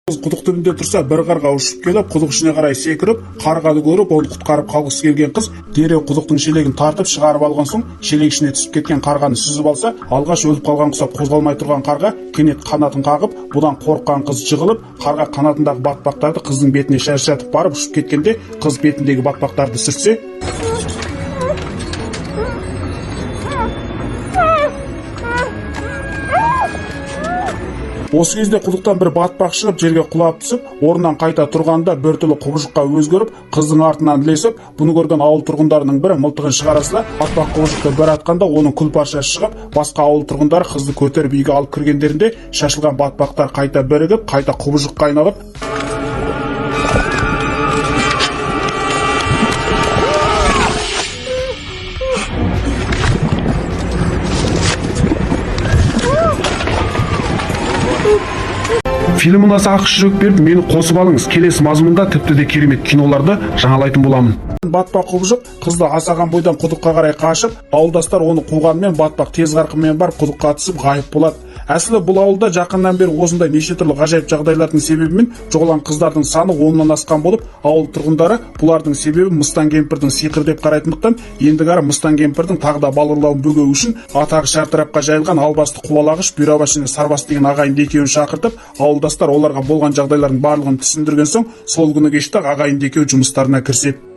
Қыз құдық түбінде тұрса, бір қарға ұшып келіп, құдық ішіне қарай секіріп, қарғаны көріп, оны құтқарып қалғысы келген қыз дереу құдықтың шелегін тартып шығарып алған соң, шелек ішіне түсіп кеткен қарғаны сүзіп алса, алғаш өліп қалған құсап қозғалмай тұрған қарға кенет қанатын қағып, бұдан қорыққан қыз жығылып, қарға қанатындағы батпақтарды қыздың бетіне шашыратып барып ұшып кеткенде, қыз бетіндегі батпақтарды сүртсе, осы кезде құдықтан бір батпақ шығып, жерге құлап түсіп, орнынан қайта тұрғанда біртүрлі құбыжыққа өзгеріп, қыздың артынан ілесіп, бұны көрген ауыл тұрғындарының бірі мылтығын шығара сала, батпақ құбыжықты бір атқанда оның күл паршасы шығып, басқа ауыл тұрғындары қызды көтеріп үйге алып кіргендерінде шашылған батпақтар қайта бірігіп, қайта құбыжыққа айналып, Фильм ұнаса, ақ жүрек беріп, мені қосып алыңыз. Келесі мазмұнда тіпті де керемет киноларды жаңалайтын боламын. Батпақ құбыжық қызды асаған бойдан құдыққа қарай қашып, ауылдастар оны қуғанымен, батпақ тез қарқынмен барып құдыққа түсіп ғайып болады. Әсілі, бұл ауылда жақыннан бері осындай неше түрлі ғажайып жағдайлардың себебімен жоғалған қыздардың саны 10-нан асқан болып, ауыл тұрғындары бұлардың себебі мыстан кемпірдің сиқыры деп қарайтындықтан, ендігәрі мыстан кемпірдің тағы да бал ұрлауын бөгеу үшін атағы шартарапқа жайылған албасты қуалағыш Бұйрабас және Сарбас деген ағайынды екеуін шақыртып, ауылдастар оларға болған жағдайлардың барлығын түсіндірген соң, сол күні кеште ағайынды екеуі жұмыстарына кіріседі.